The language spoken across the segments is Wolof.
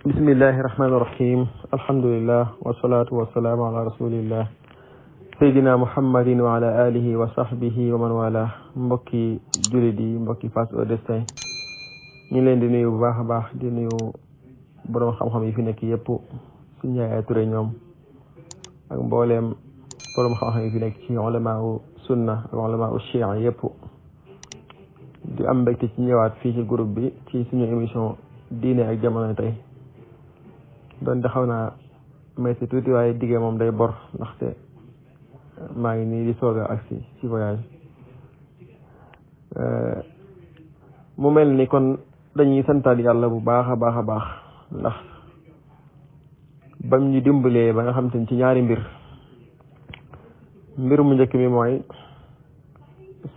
bismillahi rahmaani rahim alhamdulillah wasalaatu wasalaamu ala rasulillah sayyidina muhammadin wa ala alihi wa sahbihi wa man wala mbokki jullit yi mbokki Face au Destin ñu leen di nuyu bu baax a baax di nuyu borom xam-xam yi fi nekk yëpp suñu yaay Touré ñoom ak mbooleem borom xam-xam yi fi nekk ci ulama u sunna ak ulama u chia yëpp di am mbégte ci ñëwaat fii ci groupe bi ci suñu émission diine ak jamono tey doon xaw naa metti tuuti waaye diggee moom day bor ndaxte maa ngi nii di soog a agsi ci voyage mu mel ni kon dañuy santaat yàlla bu baax a baax a baax ndax bam ñu dimbalee ba nga xam te ne ci ñaari mbir mu njëkk mi mooy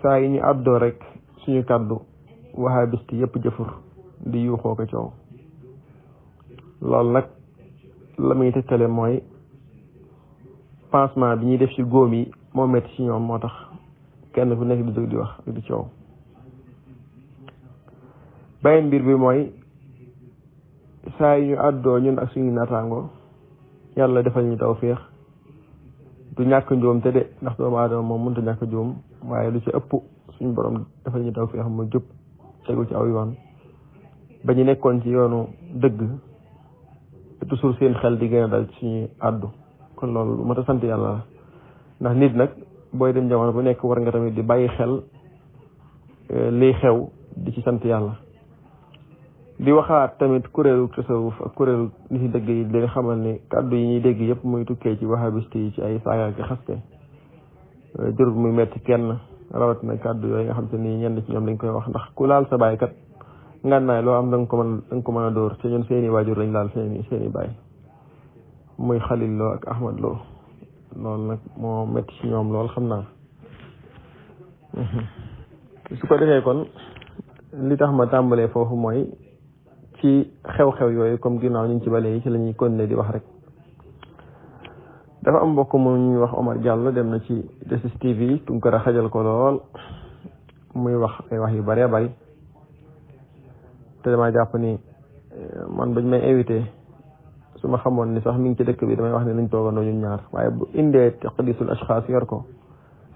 saa yi ñu àddoo rek suñu kàddu wahabisti yëpp jëfur di yuuxoo ko coow loolu nag la muy tëkkale mooy pansement bi ñuy def ci góom yi moo metti ci ñoom moo tax kenn ku nekk di jóg di wax ak di coow beneen mbir bi mooy saa yi ñu àddoo ñun ak suñu naataango yàlla defal ñu tawféex du ñàkk njuum te de ndax doomu aadama moom mënut a ñàkk njuum waaye lu ci ëpp suñu borom defal ñu tawféex mu jub tegu ci aw yoon ba ñu nekkoon ci yoonu dëgg toujours seen xel di gën a dal ci suñuy àddu kon loolu lu mat a sant yàlla la ndax nit nag booy dem jamono bu nekk war nga tamit di bàyyi xel liy xew di ci sant yàlla di waxaat tamit kuréelu tasawuf ak kuréelu nit yi dëgg yi leen xamal ni kàddu yi ñuy dégg yëpp muy tukkee ci wahabiste yi ci ay saaga ak xaste jërul muy metti kenn rawatina kàddu yooyu nga xam te ni ñenn ci ñoom dañ koy wax ndax ku laal sa baay kat ngànnaay loo am da nga ko mën a dóor te ñun seeni waajur lañ laal seeni baay muy Xalil Lo ak Ahmad Lo loolu nag moo metti ci ñoom lool xam naa su ko defee kon li tax ma tàmbalee foofu mooy ci xew-xew yooyu comme ginnaaw ñu ci balee yi ci la ñuy continuer di wax rek dafa am mbokk mu ñuy wax Omar Diallo dem na ci 2STV Tunkara xajal ko lool muy wax ay wax yu bëree bëri te dama jàpp ni man bañ may invité su ma xamoon ni sax mi ngi ci dëkk bi damay wax ne nañ toogandoo ñun ñaar waaye bu indee taqdisul ashxaas yor ko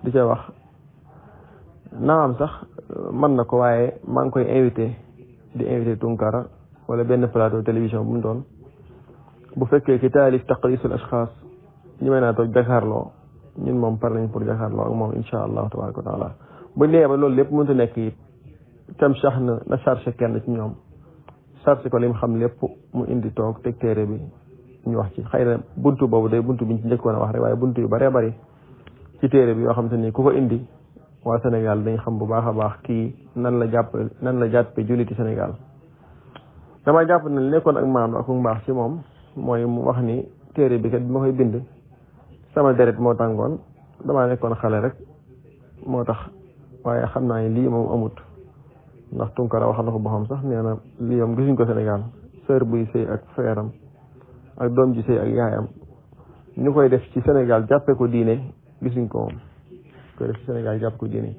di ca wax naam sax man na ko waaye maa ngi koy invité Tunkara wala benn plateau télévision bu mu doon bu fekkee ci taalif taqdisul ashxaas ñi may naa toog jàkkaarloo ñun moom par nañ pour jàkkaarloo ak moom insha allahu tabaraka wa taala bu nee ba loolu lépp mënut a nekk it tam sax na chargé kenn ci ñoom chargé ko lim xam lépp mu indi toog teg téere bi ñu wax ci xëy na buntu boobu day buntu biñ ci njëkkoon a wax rek waaye buntu yu bëree bëri ci téere bi yoo xam te ni ku ko indi waa Sénégal dañ xam bu baax a baax kii nan la jàppe julliti Sénégal dama jàpp ne nekkoon ak maam ak mbaax ci moom mooy mu wax ni téere bi kat bi ma koy bind sama deret moo tàngoon damaa nekkoon xale rek moo tax waaye xam naa ne lii moom amut ndax Tunkara wax na ko boo xam sax nee na lii moom gisuñ ko Sénégal sœur buy sëy ak frère am ak doom ji sëy ak yaayam ñu koy def ci Sénégal jàppe ko diine gisuñ ko moom koy def ci Sénégal jàppe ko diine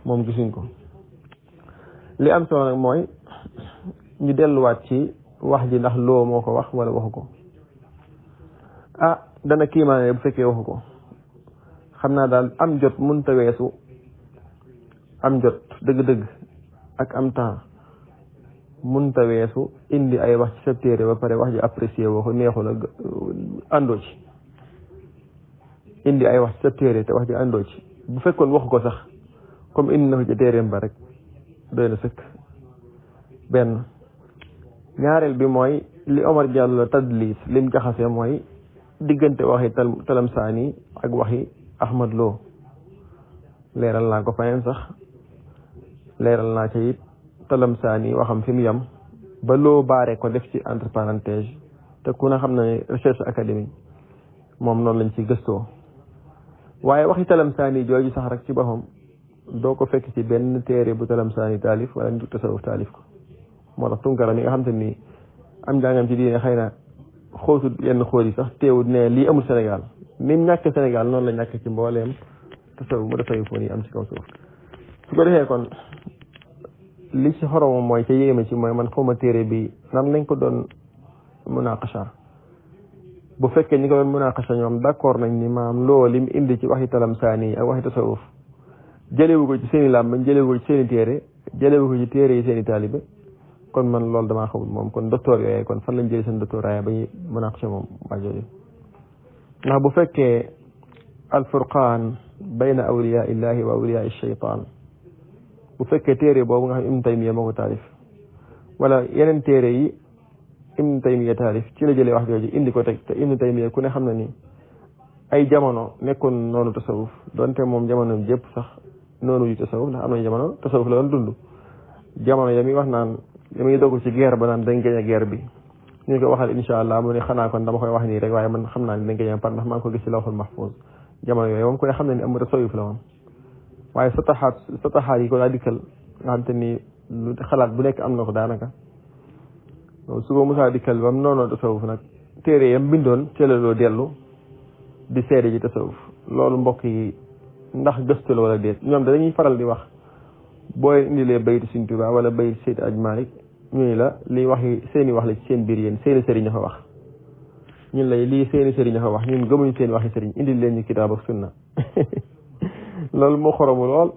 moom gisuñ ko li am solo nag mooy ñu delluwaat ci wax ji ndax loo moo ko wax wala waxu ko dana kiimaane bu fekkee waxu ko xam naa daal am jot mënta weesu am jot dëgg-dëgg ak am temps mënta weesu indi ay wax ci sa téere ba pare wax ji apprécié woo ko neexu la àndoo ci indi ay wax ci sa téere te wax ji àndoo ci bu fekkoon waxu ko sax comme indi na ko ci téereem ba rek doy na sëkk benn ñaareel bi mooy li Omar Diallo tadlis lim jaxase mooy diggante waxi Talamsaani ak waxi Ahmad Lo leeral naa ko fayeen sax leeral naa ca it Talamsaani waxam fi mu yem ba Lo baare ko def ci entre parenthèse te ku na xam ne recherche académique moom noonu lañ ci gëstoo waaye waxi Talamsaani jooju sax rek ci boppam doo ko fekk ci benn téere bu Talamsaani taalif wala nit tasawuf taalif ko moo tax Tunkara mi nga xam te ni am njàngam ci diine xëy na xóotul yenn xóot yi sax teewul ne lii amul Sénégal ni mu ñàkk Sénégal noonu la ñàkk ci mbooleem tasawuf mu dafay foon yi am ci kaw suuf su ko defee kon li ci xoromam mooy ca yéeme ci mooy man xawma téere bi nan lañ ko doon munaqasha bu fekkee ñi ko doon munaqasha ñoom d'accord nañ ni maam loolu lim indi ci waxi talamsaani ak waxi tasawuf jëlewu ko ci seeni làmmiñ jëlewu ko ci seeni téere jëlewu ko ci téere yi seeni taalibe kon man loolu damaa xamul moom kon docteur yooyu kon fan lañ jëlee seen doctorat ba ñuy munaqasha moom waa jooju ndax bu fekkee alfurqaan bayna awliyaa illahi wa awliyaa shaytaan bu fekkee téere boobu nga xam Ibn Taymiya moo ko taalif wala yeneen téere yi Ibn Taymiya taalif ci la jëlee wax jooju indi ko teg te Ibn Taymiya ku ne xam na ni ay jamono nekkoon noonu tasawuf donte moom jamono jëpp sax noonu yu tasawuf ndax am na jamono tasawuf la doon dund jamono ya muy wax naan ya muy dogg ci guerre ba naan dañ gañe guerre bi ñu ko waxal insha allah mu ne xanaa kon dama koy wax nii rek waaye man xam naa ne dañ gañe par ndax maa ngi ko gis ci lawhul mahfuz jamono yooyu moom ku ne xam na ni am tasawuf la moom waaye sataxaat yi ko daa dikkal nga xam te ni lu xalaat bu nekk am na ko daanaka su ko musaa dikkal bam noonu tasawuf nag téere yam bindoon teelaloo dellu di seede ji tasawuf loolu mbokk yi ndax gëstu la wala déet ñoom dañuy faral di wax booy indilee bayti Sëriñ Tuubaa wala bayti Seydi Aj Maalik ñu la lii waxi seeni wax la ci seen biir yéen seeni sëriñ a fa wax ñun lay lii seeni sëriñ a fa wax ñun gëmuñ seen waxi sëriñ indil leen ñu kitaab ak sunna loolu moo xoromu lool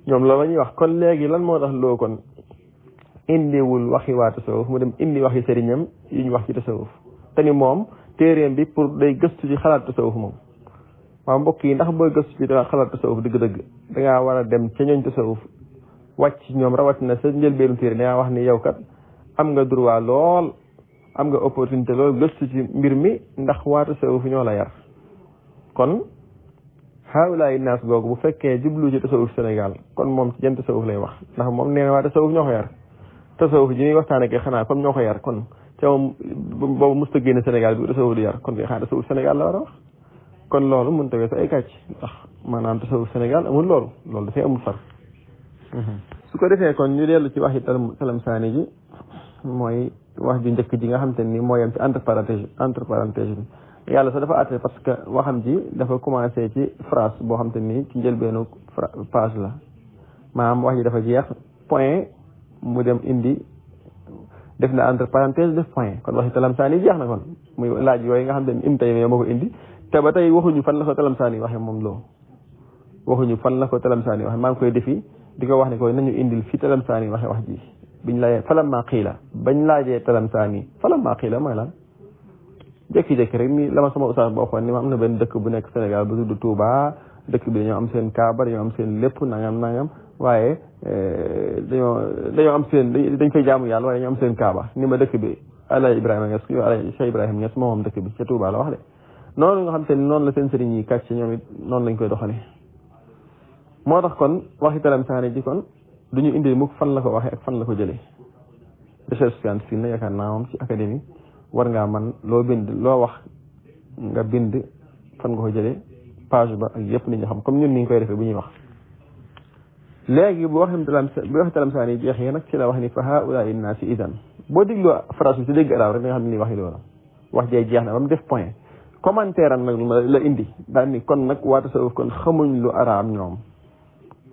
ñoom loolu la ñuy wax kon léegi lan moo tax loo kon indiwul waxi waa tasawuf mu dem indi waxi sëriñam yu ñu wax ci tasawuf te ni moom téeréem bi pour day gëstu ci xalaat tasawuf moom waaw mbokk yi ndax booy gëstu ci xalaat tasawuf dëgg-dëgg dangaa war a dem ca ñooñ tasawuf wàcc ñoom rawatina sa njëlbeenu téere dangaa wax ni yow kat am nga droit lool am nga opportunité lool gëstu ci mbir mi ndax waa tasawuf ñoo la yar kon haawulaay naas googu bu fekkee jublu ci tasawuf Sénégal kon moom ci jëm tasawuf lay wax ndax moom nee na waa tasawuf ñoo ko yar tasawuf ji ñuy waxtaane kay xanaa comme ñoo ko yar kon ca moom boobu musta génne Sénégal bi tasawuf di yar kon kay xanaa tasawuf Sénégal la war a wax kon loolu mën tawee sa ay kàcc ndax maanaam tasawuf Sénégal amul loolu dafay amul far su ko defee kon ñu dellu ci waxi talamsaani ji mooy wax ju njëkk ji nga xam te ni mooy yam ci entre parenthèse bi yàlla sax dafa àtte parce que waxam ji dafa commencé ci phrase boo xam te ni ci njëlbeenu page la maanaam wax ji dafa jeex point mu dem indi def na entre parenthèse def point kon waxi talamsaani jeex na kon muy laaj yooyu nga xam te ni Ibn Taymiyya moo ko indi te ba tey waxuñu fan la ko talamsaani waxe moom loo waxuñu fan la ko talamsaani waxe maa ngi koy defi di ko wax ne ko nañu indil fi talamsaani waxe wax ji biñ laajee falammaa qiila bañ laajee talamsaani falammaa qiila mooy lan jékki-jékki rek ni la ma sama ustaas ba waxoon ni ma am na benn dëkk bu nekk Sénégal bu tudd Touba dëkk bi dañoo am seen kaaba dañoo am seen lépp nangam waaye dañoo am seen dañ koy jaamu yàlla waaye dañoo am seen kaaba ni ma dëkk bi Alaaji Ibrahima Niass yow Alaaji Cheikh Ibrahima Niass moom dëkk bi ca Touba la wax de noonu nga xam te ni noonu la seen sëriñ yi kàcc ñoom it noonu lañ koy doxale moo tax kon waxi talamsaani ji kon duñu indi mukk fan la ko waxee ak fan la ko jëlee recherche scientifique na yaakaar naa moom ci académie war ngaa man loo bind loo wax nga bind fan nga ko jëlee page ba ak yëpp nit ñi xam comme ñun ni ñu koy defee bu ñuy wax léegi bu waxi talamsaani yi jeexee nag ci la wax ni fa haa'ulaa'i n-naasi idan boo dégloo phrase bi ci dégg arab rek nga xam ne ni waxi loolu wax jee jeex na ba mu def point commentaire am nag la indi daal ni kon nag waa tasawuf kon xamuñ lu araam ñoom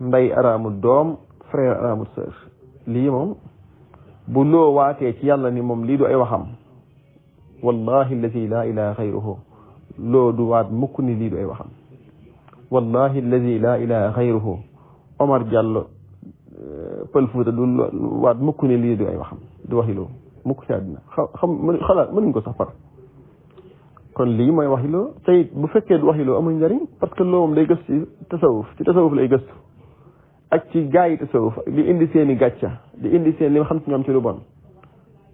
nday araamul doom frère araamul sœur lii moom bu loo waatee ci yàlla ni moom lii du ay waxam wallahi alladi la ilaha xayruhu loo du waat mukk ni lii du ay waxam wallahi alladi la ilaha xayruhu Omar Diallo pël Fuuta du waat mukk ni lii du ay waxam du waxi loo mukk ci àddina xalaat mënuñ ko sax far kon lii mooy waxi loo tey bu fekkee du waxi loo amuñ njariñ parce que loo moom day gëstu ci tasawuf lay gëstu ak ci gaa yi tasawuf di indi seen i gàcca di indi seen li nga xam ci ñoom ci lu bon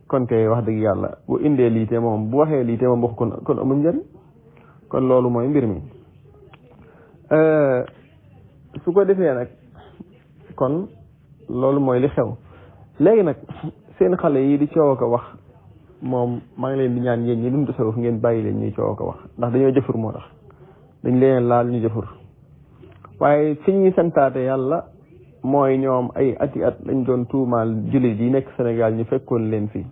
kon kay wax dëgg yàlla bu indee lii te moom bu waxee lii te moom wax kon amuñ njariñ kon loolu mooy mbir mi su ko defee nag kon loolu mooy li xew léegi nag seen xale yi di coow ko wax moom maa ngi leen di ñaan yéen ñi dund tasawuf ngeen bàyyi leen ñuy coow ko wax ndax dañoo jëfur moo tax dañ leen laal ñu jëfur waaye fi ñuy santaate yàlla mooy ñoom ay ati at lañ doon tuumaal jullit yi nekk Sénégal ñu fekkoon leen fi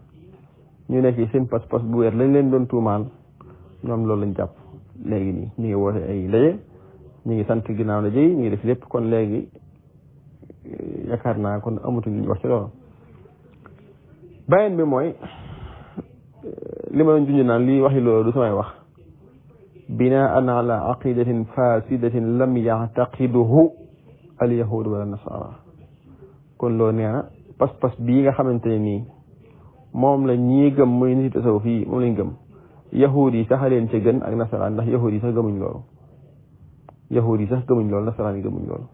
ñu nekk seen pas-pas bu wér lañ leen doon tuumaal ñoom loolu lañ jàpp léegi nii ñu ngi woote ay ndaje ñu ngi sant ginnaaw ndaje yi ñu ngi def lépp kon léegi yaakaar naa kon amatuñ li ñu wax ci loolu beneen bi mooy li ma doon junj naan lii waxi loolu du samay wax binaan ala aqidatin fasidatin lam yactaqiduhu al yahud wala nasara kon loolu nee na pas-pas bii nga xamante ne nii moom la ñii gëm muy nit tasawuf yi moom lañ gëm yahud yi sax a leen ca gën ak nasaraan ndax yahud yi sax gëmuñ loolu nasaraan yi gëmuñ loolu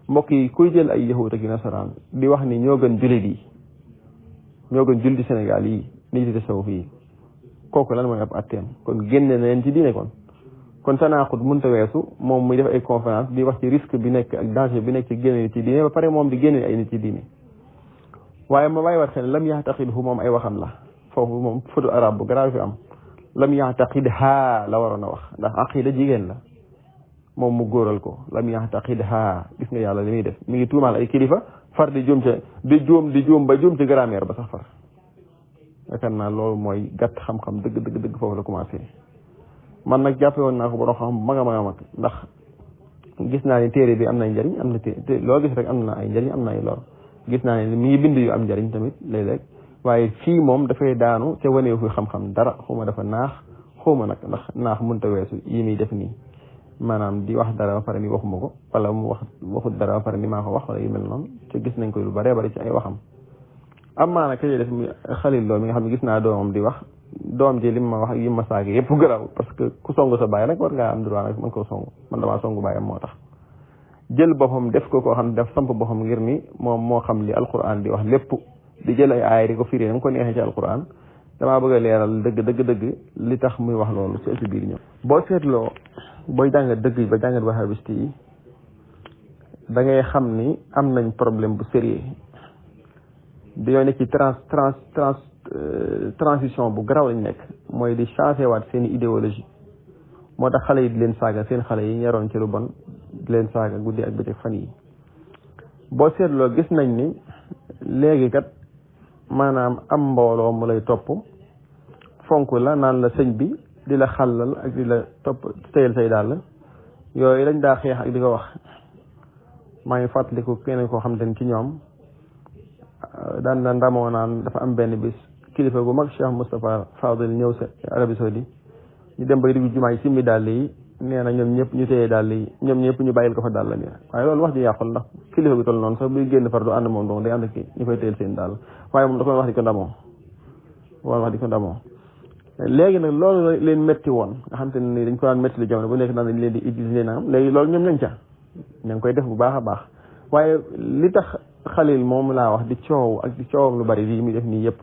mbokk yi kuy jël ay yahud ak nasaraan di wax ni ñoo gën jullit yi ñoo gën jullit Sénégal yi nit tasawuf yi kooku lan mooy ab atteem kon génne na leen ci diine kon tanaaxut mënta weesu moom muy def ay conférence di wax ci risque bi nekk ak danger bi nekk ci génne ci diine ba pare moom di génne ay nit ci diine waaye ma bàyyi wat xel lam yaxtaqidhu moom ay waxam la foofu moom fëtu arab bu garaaw fi am lam yaxtaqidha la waroon a wax ndax aqida jigéen la moom mu góoral ko lam yaxtaqidha gis nga yàlla li muy def mi ngi tuumaal ay kilifa far di juum ca di juum ba juum ci grammaire ba sax far yaakaar naa loolu mooy gàtt xam-xam dëgg foofu la commencé man nag jàppe woon naa ko borom xam mag a mag ndax gis naa ne téere bi am na njariñ am na loo gis rek am na ay njariñ am na ay lor gis naa ne mi ngi bind yu am njariñ tamit léeg-léeg waaye fii moom dafay daanu ca waneewu fi xam-xam dara xuma dafa naax xuma nag ndax naax mënta weesu yi muy def nii maanaam di wax dara ba pare ni waxuma ko wala mu waxut dara ba pare ni maa ko wax wala yu mel noonu te gis nañ ko lu bare bari ci ay waxam am maa nag kay def mi xalil loo mi nga xam ne gis naa doomam di wax doom ji lim ma wax ak yi ma saage yëpp garaw parce que ku songu sa bàyyi nag war ngaa am droit nag mën koo songu man damaa songu bàyyam moo tax jël boppam def ko koo xam ne def samp boppam ngir ni moom moo xam li alquran di wax lépp di jël ay aay di ko firi nam ko neexee ci alquran damaa bëgg a leeral dëgg li tax muy wax loolu ci biir ñëw boo seetloo booy jàngat dëgg ba jàngat wahabiste yi da ngay xam ni am nañ problème bu sérieux dañoo nekk ci transition bu garaw lañ nekk mooy di changé waat seen idéologie moo tax xale yi di leen saaga seen xale yi ñaroon ci lu bon di leen saaga guddi ak bëccëg fan yi boo seetloo gis nañ ni léegi kat maanaam am mbooloo mu lay topp fonk la naan la sëñ bi di la xàllal ak di la topp tëyal say daal yooyu lañ daa xeex ak di ko wax maa ngi fàttaliku keneen koo xam te ni ci ñoom daan na ndamoo naan dafa am benn bis kilifa gu mag Cheikh Moustapha Fadil ñëw sa Arabie Saoudi ñu dem bay dugg jumaa yi simmi dàll yi nee na ñoom ñëpp ñu téye dàll yi ñoom ñëpp ñu bàyyil ko fa dàll nii waaye loolu wax ji yàqul ndax kilifa gu toll noonu sax buy génn far du ànd moom donc day ànd ak ñu koy téyel seen dàll waaye moom da koy wax di ko ndamoo léegi nag loolu leen métti woon nga xam te ne ni dañ ko daan métti lu jamono bu nekk naan dañ leen di utiliser naam léegi loolu ñoom ñañ ca ña ngi koy def bu baax a baax waaye li tax xalil moom laa wax di coow ak di coowam lu bari lii muy def nii yëpp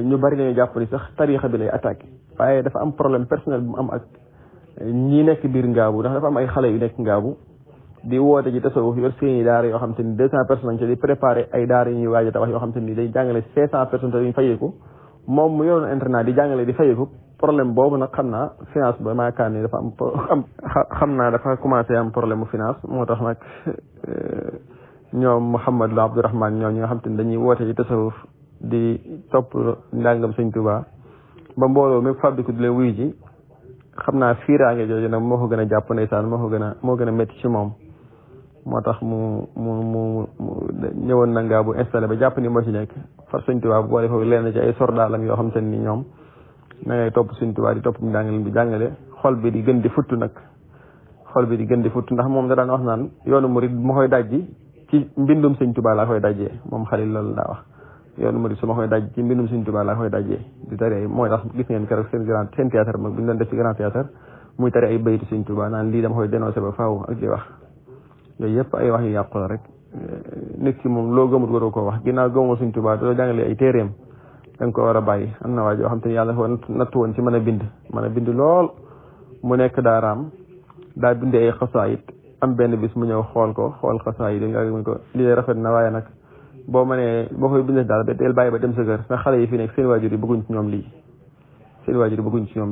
ñu bari nañu jàpp ni sax tariixa bi lay attaqué waaye dafa am problème personnel bu mu am ak ñi nekk biir ngaabu ndax dafa am ay xale yu nekk ngaabu di woote ci tasawuf yor seeni daara yoo xam te ni 200 personnes ci di préparé ay daara yu ñuy waaj a tabax yoo xam te ni day jàngale 500 personnes te duñ fayeeku moom mu yoroon internat di jàngale di fayeeku problème boobu nag xam naa finance ba maakaar ni dafa xam naa dafa commencé am problème mu finance moo tax nag ñoom Mouhamed la Abdourahmane ñoom ñi nga xam te ni dañuy woote ci tasawuf di topp ndàngam sëñ Tuubaa ba mbooloo mi fabrique di leen wuyu ji xam naa fiiraange jooju nag moo ko gën a jàpp ndeysaan moo gën a métti ci moom moo tax mu ñëwoon na ngaa bu installé ba jàpp ni moo ci nekk far sëñ Tuubaa bu boole foofu leen ci ay sordaalam yoo xam te ni ñoom na ngay topp sëñ Tuubaa di topp njàngale bi jàngale xol bi di gën di futt nag ndax moom da daan wax naan yoonu murid ma koy dajji ci mbindum sëñ Tuubaa laa koy dajjee moom Xalil loolu daa wax yoonu murid su ma koy daj ci mbindum sëñ Tuubaa laa koy dajjee di tare mooy tax gis ngeen keroog seen théâtre mag bu ñu doon def ci grand théâtre muy tare ay bayitu sëñ Tuubaa naan lii dama koy dénoncé ba faaw ak di wax yooyu yëpp ay wax yu yàqu la rek nit ki moom loo gëmut waroo koo wax ginnaaw gëmoo sëñ Tuubaa doo jàngale ay téeréem da nga ko war a bàyyi am na waa joo xam te ni yàlla ko nattu woon ci mën a bind lool mu nekk daaraam daa binde ay xasaayit am benn bis mu ñëw xool xasaayit yi nga mu ko lii rafet na waaye nag boo koy bindee daal ba teel bàyyi ba dem sa kër ndax xale yi fi nekk seen waajur yi bëgguñ ci ñoom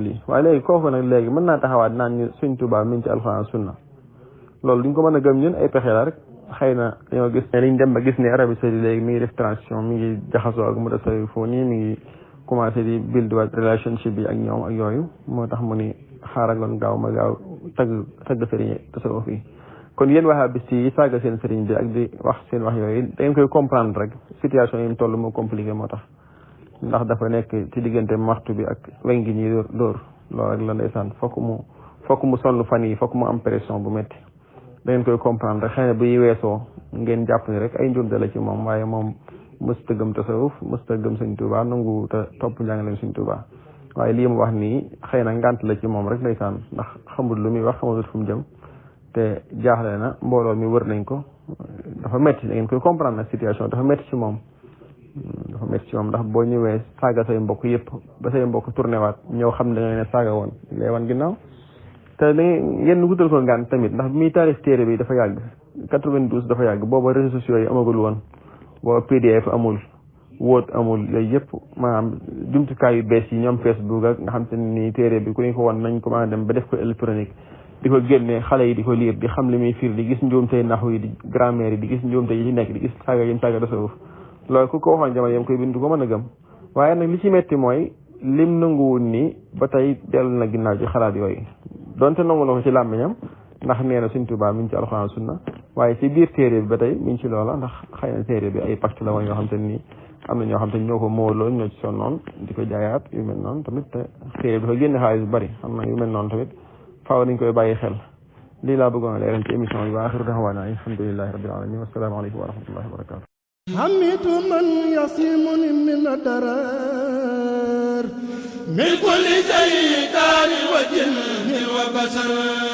lii waaye léegi kooku nag léegi mën naa taxawaat naan ñu sëñ Tuubaa mi ngi ci alxuraan sunna loolu duñ ko mën a gëm ñun ay pexe la rek xëy na dañoo gis ne liñ dem ba gis ne Arabie Saoudite léegi mi ngi def transition mi ngi jaxasoo ak mutasawwifoon yi mi ngi commencé di build waat relationship bi ak ñoom ak yooyu moo tax mu ni xaaragoon gaaw tagg sëriñ tasawuf yi kon yéen wahabist yi saaga seen sëriñ bi ak di wax seen wax yooyu da ngeen koy comprendre rek situation yi mu toll moo compliqué moo tax ndax dafa nekk ci diggante martu bi ak weñ gi ñuy dóor loolu rek la ndeysaan fokk mu sonn fan yi fokk mu am pression bu métti da ngeen koy comprendre xëy na buy weesoo ngeen jàpp ni rek ay njuumte la ci moom waaye moom mësta gëm tasawuf mësta gëm Sëñ Tuubaa nangu te topp njàngaleem Sëñ Tuubaa waaye lii mu wax nii xëy na ngànt la ci moom rek ndeysaan ndax xamul lu muy wax xamul fu mu jëm te jaaxle na mbooloo mi wër nañ ko dafa métti da ngeen koy comprendre nag situation dafa métti ci moom ndax boo ñëwee saaga say mbokk yëpp ba say mbokk tourné waat ñëw xam ne da nga ne saaga woon lay wan ginnaaw te da ngeen wutal ko ngànt tamit ndax bi muy taarif téere bi dafa yàgg 92 dafa yàgg booba réseaux sociaux yi amagul woon booba PDF amul Word amul yooyu yëpp maanaam jumtukaay yu bees yi ñoom Facebook ak nga xam te ni téere bi ku ñu ko won nañ ko mën a dem ba def ko électronique di ko génne xale yi di ko liir di xam li muy fiir di gis njuumtey naxu yi di grammaire yi di gis njuumte yi ci nekk di gis saaga yi mu saaga tasawuf loolu ku ko waxoon jamono yam koy bind ko mën a gëm waaye nag li ci metti mooy lim nanguwul ni ba tey dellu na ginnaaw ci xalaat yooyu donte nangu na ko ci làmmiñam ndax nee na Sëñ Tuubaa mi ngi ci alxuraan sunna waaye ci biir téere bi ba tey mi ngi ci loola ndax xëy na téere bi ay pacte la woon yoo xam te nii am na ñoo xam te ñoo ko móoloon ñoo ci sonnoon di ko jaayaat yu mel noonu tamit te téere bi dafa génne xaalis bu bari xam na yu mel noonu tamit faaw nañ koy bàyyi xel lii laa bëggoon a leeral ci émission bi wa axiru da'waana alhamdulillahi rabbil alamin wassalaamu aleykum wa rahmatullahi wa barakatuh حميت من يصيمني من الدرر من كل شيطان وجن وبشر